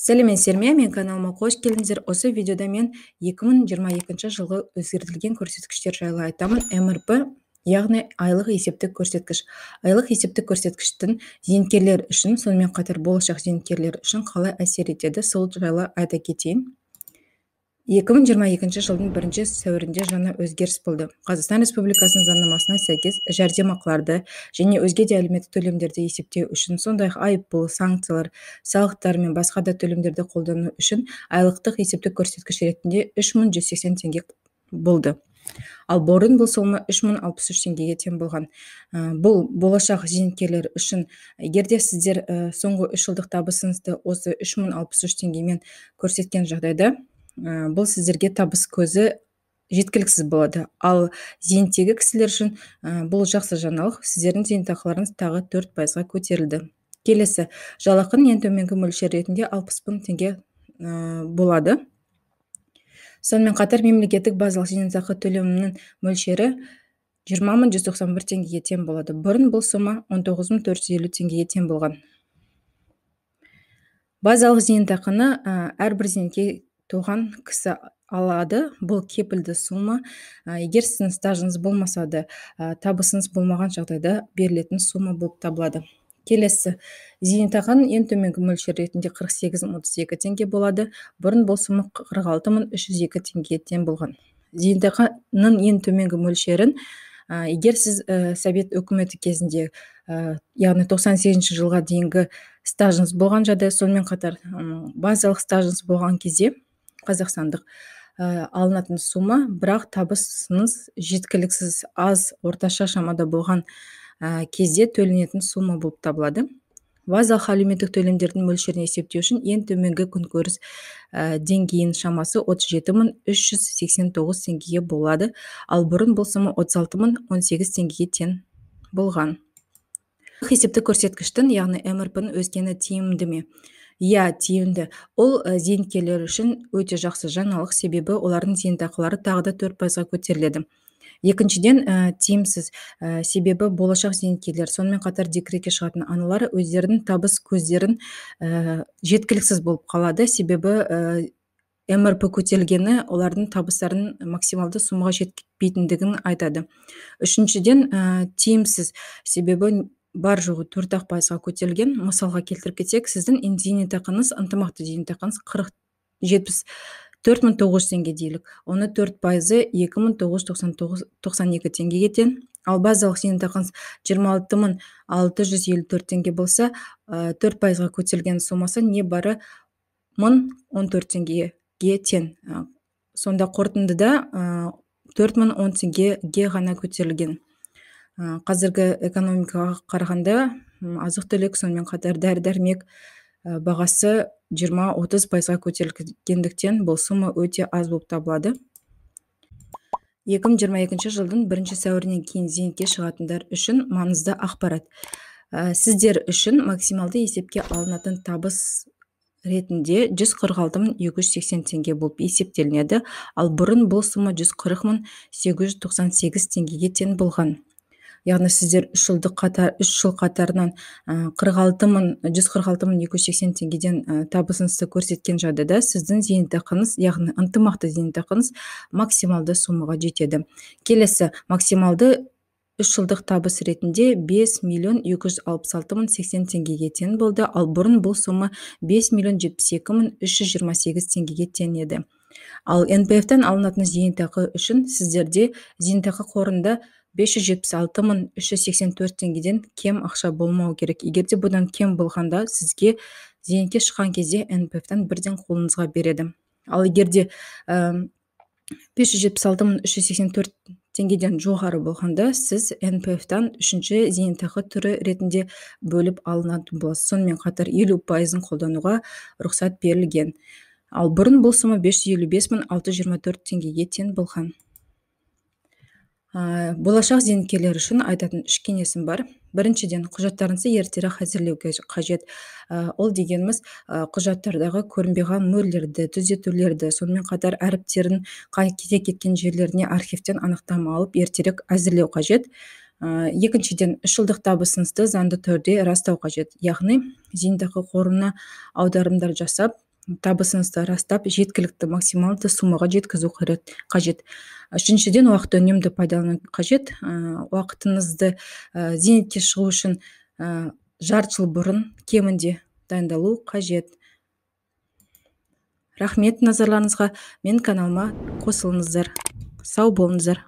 Сәлеметсіздер ме? Менің каналыма қош келдіңіздер. Осы видеода мен 2022 жылғы өзгертілген көрсеткіштер жайлы айтамын. МРП, яғни айлық есептік көрсеткіш. Айлық есептік көрсеткіштің зейнеткерлер үшін, сонымен қатар болашақ зейнеткерлер үшін қалай әсер етеді, сол жайлы айта кетейін. 2022 жылдың 1 сәуірінде жаңа өзгеріс болды. Қазақстан Республикасының заңнамасына сәйкес жәрдемақыларды және өзге де әлеуметтік төлемдерді есептеу үшін, сондай-ақ айыппұл, санкциялар, салықтар мен басқа да төлемдерді қолдану үшін айлықтық есептік көрсеткіш ретінде 3180 теңге болды. Ал бұрын бұл сома 3063 теңгеге тең болған. Бұл болашақ зейнеткерлер үшін, егер де сіздер соңғы 3 жылдық табысыңызды осы 3063 теңгемен көрсеткен жағдайда, бұл сіздерге табыс көзі жеткіліксіз болады. Ал зейнеттегі кісілер үшін бұл жақсы жаңалық, сіздердің зейнетақыларыңыз тағы 4%-ға көтерілді. Келесі, жалақының ең төменгі мөлшері ретінде 60 000 теңге болады. Сонымен қатар мемлекеттік базалық зейнетақы төлемінің мөлшері 20 191 теңгеге тең болады. Бұрын бұл сома 19 450 теңгеге тең болған. Базалық зейнетақыны әрбір зейнетке толған кісі алады. Бұл кепілді сома. Егер сіздің стажыңыз болмаса да, табысыңыз болмаған жағдайда берілетін сома болып табылады. Келесі, зейнетақының ең төменгі мөлшері ретінде 48 032 теңге болады. Бұрын бұл сома 46 302 теңгеге тең болған. Зейнетақының ең төменгі мөлшерін, егер сіз Совет үкіметі кезінде, яғни 98 жылға дейінгі стажыңыз болған жағдай, сонымен қатар базалық стажыңыз болған кезде қазақстандық алынатын сома, бірақ табысыңыз жеткіліксіз аз, орташа шамада болған кезде төленетін сома болып табылады. Базалық әлеуметтік төлемдердің мөлшерін есептеу үшін ең төменгі күнкөріс деңгейінің шамасы 37 389 теңгеге болады, ал бұрын бұл сома 36 018 теңгеге тең болған. Есептік көрсеткіштің, яғни МРП-ның өскені тиімді ме? Иә, тиімді. Ол зейнеткерлер үшін өте жақсы жаңалық, себебі олардың зейнетақылары тағы да 4%-ға көтеріледі. Екіншіден, тиімсіз, себебі болашақ зейнеткерлер, сонымен қатар декретке шығатын аналар өздерінің табыс көздерін жеткіліксіз болып қалады, себебі МРП көтерілгені олардың табыстарын максималды сомаға жетпейтіндігін айтады. Үшіншіден, тиімсіз, себебі бар жоғы 4-ақ пайызға көтерілген. Мысалға келтіріп кетсек, сіздің зейнетақыңыз, ынтымақты зейнетақыңыз 74 900 теңге делік. Оны 4%-ы 2999 92 теңгеге тең. Ал базалық зейнетақыңыз 26 654 теңге болса, 4%-ға көтерілген сомасы небары 1014 теңгеге тең. Сонда қорытындыда 4010 теңгеге ғана көтерілген. Қазіргі экономикаға қарағанда азық-түлік, сонымен қатар дәрі-дәрмек бағасы 20-30%-ға көтерілгендіктен, бұл сома өте аз болып табылады. 2022 жылдың 1 сәуірінен кейін зейнетке шығатындар үшін маңызды ақпарат. Сіздер үшін максималды есепке алынатын табыс ретінде 146 280 теңге болып есептелінеді, ал бұрын бұл сома 140 898 теңгеге тең болған. Яғни сіздер 3 жыл қатарынан 146 280 теңгеден табысыңызды көрсеткен жағдайда сіздің зейнетақыңыз, яғни ынтымақты зейнетақыңыз максималды сомаға жетеді. Келесі, максималды 3 жылдық табыс ретінде 5 266 080 теңгеге тең болды, ал бұрын бұл сома 5 072 328 теңгеге тең еді. Ал НПФ-тан алынатын зейнетақы үшін сіздерде зейнетақы қорында 576 384 теңгеден кем ақша болмау керек. Егер де бұдан кем болғанда, сізге зейнетке шыққан кезде НПФ-тан бірден қолыңызға береді. Ал егер де 576 384 теңгеден жоғары болғанда, сіз НПФ-тан үшінші зейнетақы түрі ретінде бөліп алынатын боласыз. Сонымен қатар 50%-ын қолдануға рұқсат берілген. Ал бұрын бұл сома 555 624 теңгеге тең болған. Болашақ зейнеткерлер үшін айтатын үш кеңесім бар. Біріншіден, құжаттарыңызды ертерек әзірлеу қажет. Ол дегеніміз құжаттардағы көрінбей қалған мөрлерді, түзетулерді, сонымен қатар әріптерін қате кеткен жерлеріне архивтен анықтама алып, ертерек әзірлеу қажет. Екіншіден, 3 жылдық табысыңызды заңды түрде растау қажет, яғни зейнетақы қорына аударымдар жасап Табысыңызды растап, жеткілікті максималды суммаға жеткізу қажет. Үшіншіден, уақытты үнемді пайдалану қажет. Уақытыңызды зейнетке шығу үшін жарты жыл бұрын кемінде дайындалу қажет. Рахмет назарларыңызға. Менің каналыма қосылыңыздар. Сау болыңыздар.